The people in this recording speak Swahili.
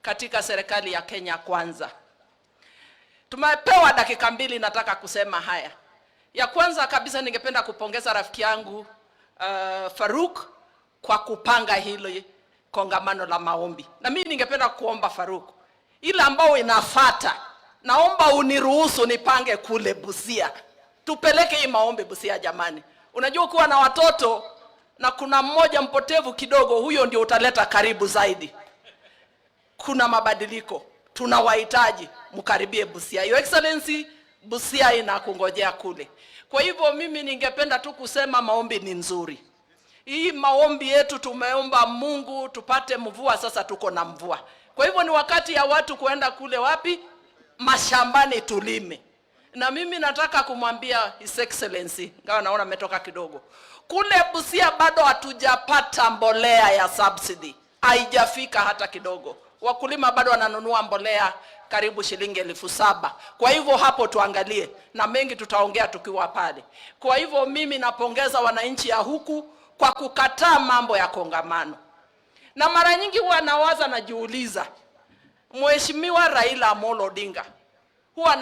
katika serikali ya Kenya Kwanza. Tumepewa dakika 2, nataka kusema haya. Ya kwanza kabisa ningependa kupongeza rafiki yangu Faruk kwa kupanga hili kongamano la maombi, na mimi ningependa kuomba Faruk, ile ambao inafata, naomba uniruhusu nipange kule Busia, tupeleke hii maombi Busia. Jamani, unajua ukiwa na watoto na kuna mmoja mpotevu kidogo, huyo ndio utaleta karibu zaidi. Kuna mabadiliko, tunawahitaji, mkaribie Busia. Your Excellency, Busia inakungojea kule. Kwa hivyo mimi ningependa tu kusema maombi ni nzuri. Hii maombi yetu tumeomba Mungu tupate mvua, sasa tuko na mvua. Kwa hivyo ni wakati ya watu kuenda kule wapi? Mashambani tulime. Na mimi nataka kumwambia His Excellency, ingawa naona ametoka kidogo, kule Busia bado hatujapata mbolea ya subsidy, haijafika hata kidogo. Wakulima bado wananunua mbolea karibu shilingi 7,000. Kwa hivyo hapo tuangalie, na mengi tutaongea tukiwa pale. Kwa hivyo mimi napongeza wananchi ya huku kwa kukataa mambo ya kongamano, na mara nyingi huwa nawaza, najiuliza, Mheshimiwa Raila Amolo Odinga huwa